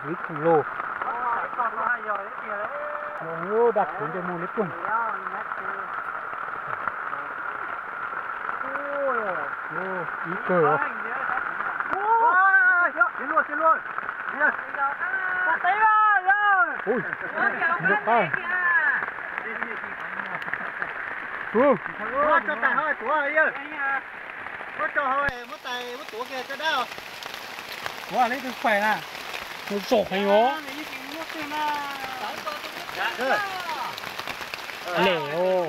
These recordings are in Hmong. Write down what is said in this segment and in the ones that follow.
Ib khub loj. Ub, dab tsi ntsej muag li pug. Ib kawg. Ui, nrog qab. Ub. Muab tso hauv, muab tais muab tuav kiag caj dab. Tuav li tus pais na. Mus zom heev os. Lem os.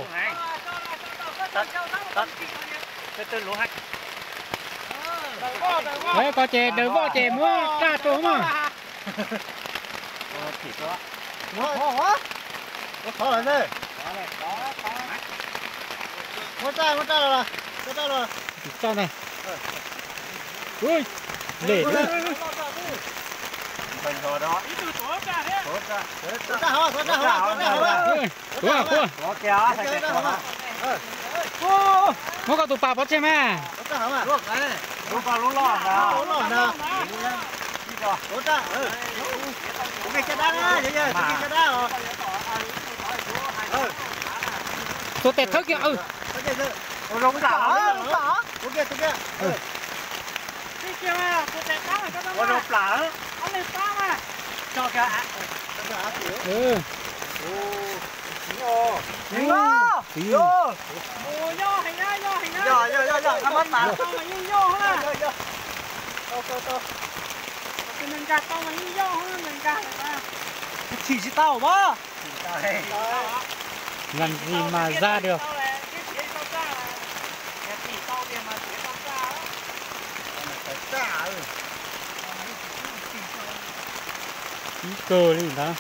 Koj ces daws voj ces muab raj rau mas. Muab raj, muab raj los, muab raj los. Raj ntag. Ui, lem. Tuav, tuav. Muab koj tus pas pov tseg mas. Tuav tes thawb kiag. Ua zoo plam. Tsis tau mas. Làm gì mà ra được. Ib kawg li ntawd.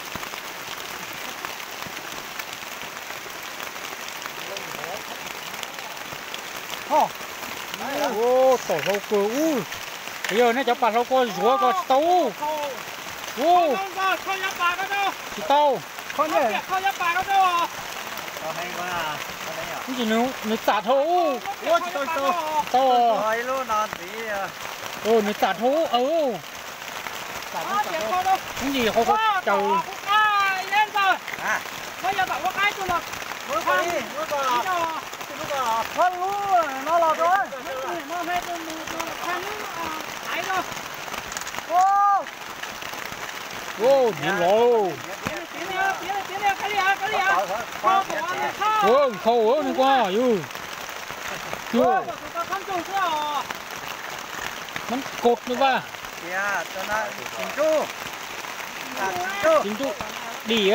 Ua, tom hlau kawg ub. Yog nej cov pas hlau ko zuav ko tsis tau ub. Ub, tsis tau. Ub, nws txam dhau ub. Tsis tau. Nws txam dhau ub. Ub, ntsis hau ko caws. Ua, nws los. Ua, nws hau nws ko yus. Cua. Mab kod no vas. Tsis ntuj dim.